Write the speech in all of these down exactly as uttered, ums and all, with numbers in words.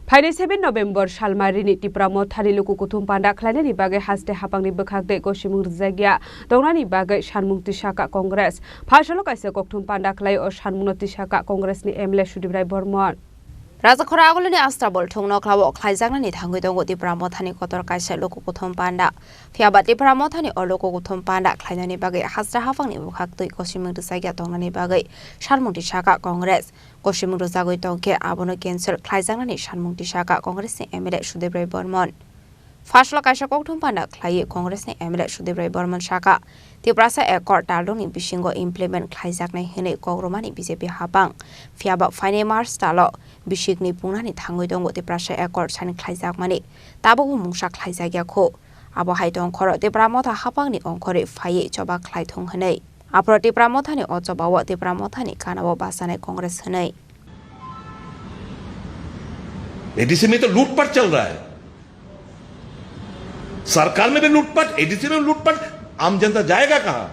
Phainai seven November salmarini Tipra Mothani luku kuthum panda khlainani bagwi haste haphangni bwkhak tei gosimung rwjakya tongnani bagwi sanmung tisaka Congress. Phaisalo kaisa kokthum panda khlai o sanmungno tisaka Congressni M L A Sudip Rai Bormon. Rajakhora agulini Astabol thung nokhlao khlaijaknani thangwi tongo Tipra Mothani kotor kaisa luku kuthum panda. Phiyaba Tipra Mothani o luku kuthum panda khlainani bagwi haste haphangni bwkhak twi gosimung rwjakya tongnani bagwi sanmung tisaka Congress. Gosimung rwjagwi tongkhe abono cancel khlaijaknani sanmung tisaka Congressni M L A Sudip Rai Bormon. Phaisalo kaisa kokthum panda khlaiwi Congressni M L A Sudip Rai Bormon saka, Tiprasa Accord taldongni bisingo implement khlaijaknai hwnwi kok rwmani B J P haphang. Phiyaba phainai March talo bisikni pungnani thangwi tongo Tiprasa Accord sign khlaijakmani, tabukbo mungsa khlaijakya kho. Abo hai tongkhoro Tipra Motha haphangni ongkhorwi phaiwi choba khlaithung hwnwi. Aphuru Tipra Mothani o chobao Tipra Mothani kanao bachanai Congress hwnwi. ADC में तो लूटपाट चल रहा है, सरकार में भी लूटपाट, एडीसी में लूटपाट, आम जनता जाएगा कहां?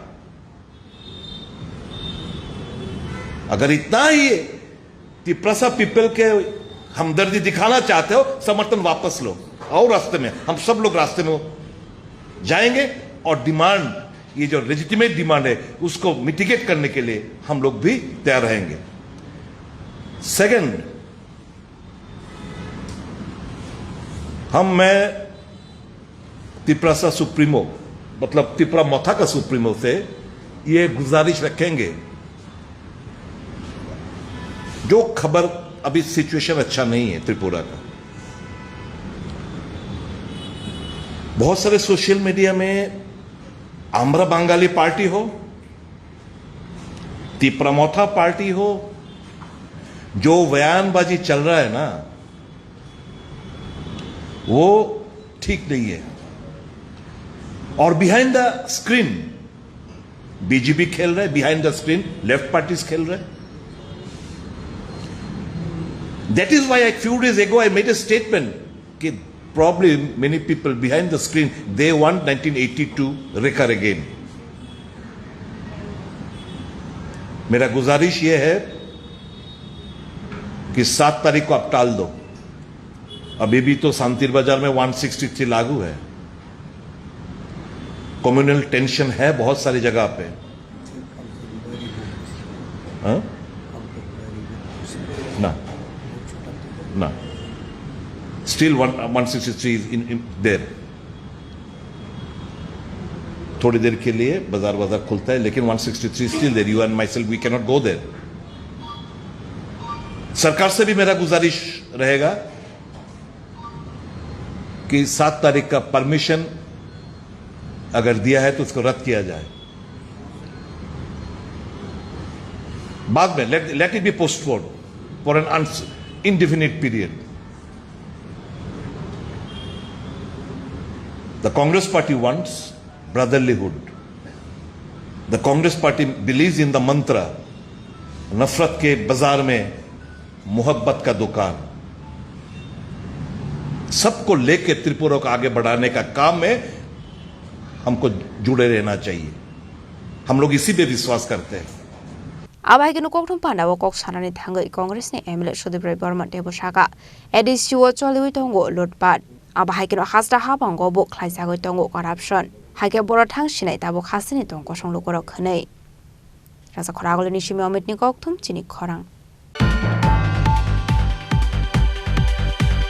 अगर इतना ही तिपरासा पीपल के हमदर्दी दिखाना चाहते हो, समर्थन वापस लो, आओ रास्ते में, हम सब लोग रास्ते में जाएंगे और डिमांड, ये जो लेजिटिमेट डिमांड है, उसको मिटिगेट करने के लिए हम लोग भी तैयार रहेंगे। सेकंड, हम, मैं तिपरासा सुप्रीमो, मतलब तिपरा मोथा का सुप्रीमो से ये गुजारिश रखेंगे, जो खबर, अभी सिचुएशन अच्छा नहीं है त्रिपुरा का, बहुत सारे सोशल मीडिया में आम्रा बंगाली पार्टी हो, तिपरा मोथा पार्टी हो, जो बयानबाजी चल रहा है ना, वो ठीक नहीं है। और बिहाइंड द स्क्रीन बीजेपी खेल रहा है, behind the screen left parties खेल रहा है। That is why a few days ago I made a statement कि probably many people behind the screen, they want nineteen eighty-two recur again. मेरा गुजारिश ये है कि सात तारीख को आप टाल दो। अभी भी तो शांतिर बाजार में वन सिक्सटी थ्री लागू है, कम्युनल टेंशन है बहुत सारी जगह पे। हाँ? ना, ना, still one, one sixty three is in, in there. थोड़ी देर के लिए बाजार बाजार खुलता है, लेकिन one sixty three still there, you and myself, we cannot go there. सरकार से भी मेरा गुजारिश रहेगा कि सात तारीख का परमिशन अगर दिया है तो उसको रद्द किया जाए। बाद में, let, let it be postponed for an uns-, indefinite period. The Congress party wants brotherlyhood. The Congress party believes in the mantra, नफरत के बाजार में मोहब्बत का दुकान। सबको लेके त्रिपुरा को आगे बढ़ाने का काम में हमको जुड़े रहना चाहिए। हम लोग इसी पे विश्वास करते हैं। Abo hai kheno kokthum panda o kok sanani thangwi Congress ni M L A Sudip Roy Borma teibo saka, A D C o choliwi tongo lutpat. Abo hai kheno hasta habango bo khlaijagwi tongo corruption. Hai khe borok thang sinai tabuk hasteni tong kosong lukurok hwnwi. Raja Khoragulini simi Amit ni kokthum chini khorang.